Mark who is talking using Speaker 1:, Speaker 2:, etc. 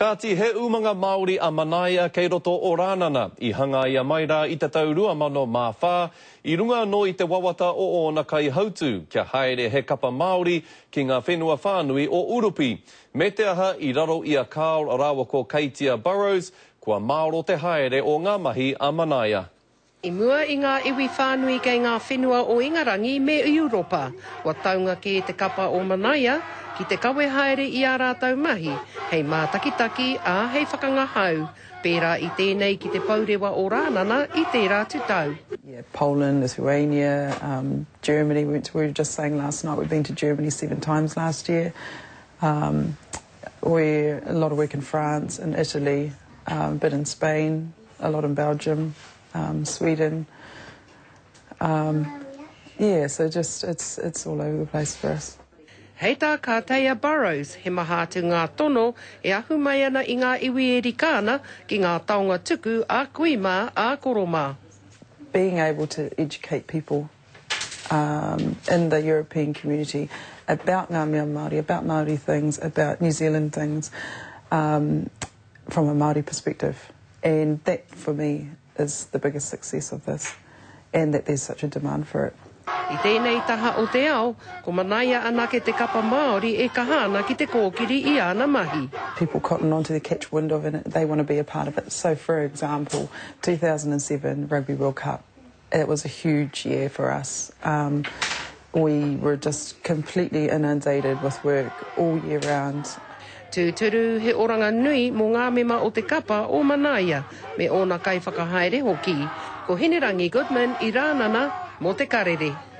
Speaker 1: Kāti, he umanga Māori a Manaia kei roto o Rānana, i hangaia mai rā i te tau 2004, i runga anō i te wawata o ōna kaihautū kia haere he kapa Māori ki ngā whenua whānui o Urupi. Me te aha, i raro i a Karl rāua ko Keitia Burrows, kua māro te haere o ngā mahi a Manaia.
Speaker 2: I mua i ngā iwi whānui kei ngā whenua o Ingarangi me Iuropa, kua taunga kē te kapa o Manaia ki te kawe haere i ā rātou mahi hei mātakitaki, ā, hei whakangahau, pērā i tēnei ki te Pourewa o Rānana i tērā atu tau.
Speaker 3: Yeah, Poland, Lithuania, um, Germany, we went to, we were just saying last night, we've been to Germany seven times last year. Um, we, a lot of work in France and Italy, um, a bit in Spain, a lot in Belgium, um, Sweden. Um, yeah, so just it's, it's all over the place for us.
Speaker 2: Hei tā Kāteia Burrows, he maha atu ngā tono e ahu mai ana i ngā iwi e rika ana ki ngā taonga tuku a kui mā, a koro mā.
Speaker 3: Being able to educate people um, in the European community about ngā mea Māori, about Māori things, about New Zealand things um, from a Māori perspective. And that, for me, is the biggest success of this, and that there's such a demand for it.
Speaker 2: I tēnei taha o te ao, ko Manaia anake te kapa Māori e kaha ana ki te kōkiri i āna mahi.
Speaker 3: People cotton on to the catch wind of it and they want to be a part of it. So, for example, 2007 Rugby World Cup, it was a huge year for us. Um, we were just completely inundated with work all year round.
Speaker 2: Tūturu, he oranga nui mō ngā mema o te kapa o Manaia me ōna kaiwhakahaere hoki. Ko Hinerangi Goodman i Rānana mō Te Karere.